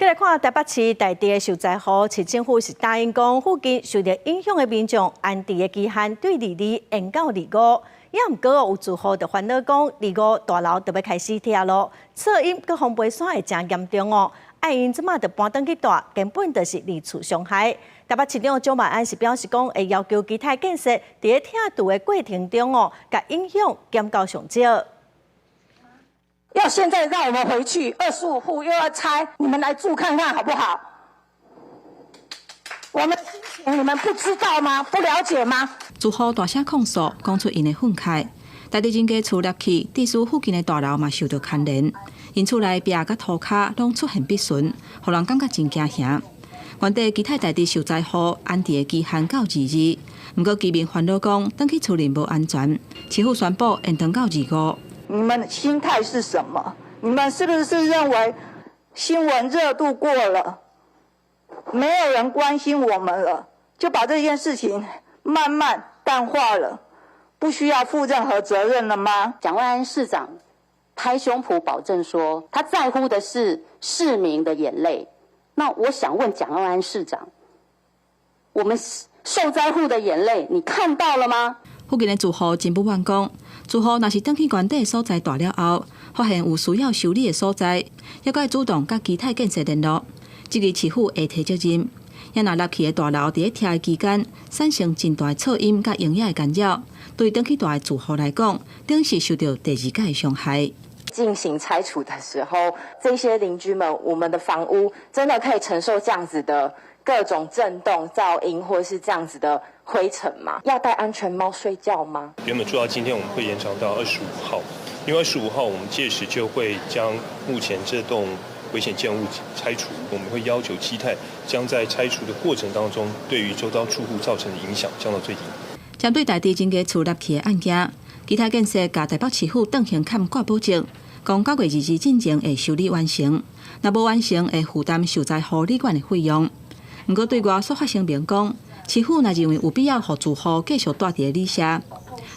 來看台北市大直的受災戶，市政府是答應講，附近受著影響的民眾安置的期限對22延到25。也毋過有住戶就煩惱講，25大樓就欲開始拆囉，噪音佮風飛沙會誠嚴重哦。愛𪜶這馬就搬轉去蹛，根本就是二次傷害。台北市長蔣萬安是表示講，會要求基泰建設佇咧拆除的過程中哦，共影響減到上少。要現在讓我們回去，25戶又要拆，你們來住看看好不好？我們心情你們不知道嗎？不了解嗎？住戶大聲控訴，講出𪜶的憤慨。大直人家厝立起，致使附近的大樓嘛受著牽連，𪜶厝內壁佮塗跤攏出現篦巡，予人感覺真驚嚇。原底基泰大直受災戶安置的期限到22，毋過居民煩惱講，轉去厝裡無安全，市府宣布延長到25。你們心態是什麼？你們是不是認為新聞熱度過了，沒有人關心我們了，就把這件事情慢慢淡化了，不需要負任何責任了嗎？蔣萬安市長拍胸脯保證說，他在乎的是市民的眼淚。那我想問蔣萬安市長，我們受災戶的眼淚，你看到了嗎？附近的住戶真不滿講，住戶若是轉去原底所在蹛了後，發現有需要修理的所在，猶閣愛主動佮基泰建設聯絡，質疑市府會提責任。也若立起的大樓佇咧拆的期間，產生真大的噪音佮蠅仔的干擾，對轉去蹛的住戶來講，等於是受著第二擺的傷害。進行拆除的時候，這些鄰居們，我們的房屋真的可以承受這樣子的各種震動、噪音，或是這樣子的灰塵嗎？要戴安全帽睡覺嗎？原本做到今天，我們會延長到二十五號，因為二十五號我們屆時就會將目前這棟危險建物拆除。我們會要求基泰將在拆除的過程當中，對於周遭住戶造成的影響降到最低。針對大直人家厝立起的案件，基泰建設共台北市府當庭欠掛保證，講9月22進前會修理完成，若無完成會負擔受災戶旅館的費用。毋過對外煞發聲明講，市府若認為有必要予住戶繼續蹛佇咧旅社，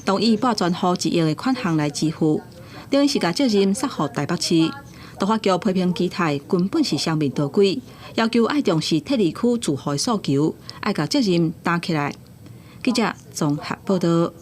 同意撥全戶1億的款項來支付，等於是共責任捒予台北市。都發局批評基泰根本是雙面刀鬼，要求愛重視撤離區住戶的訴求，愛共責任擔起來。記者綜合報導。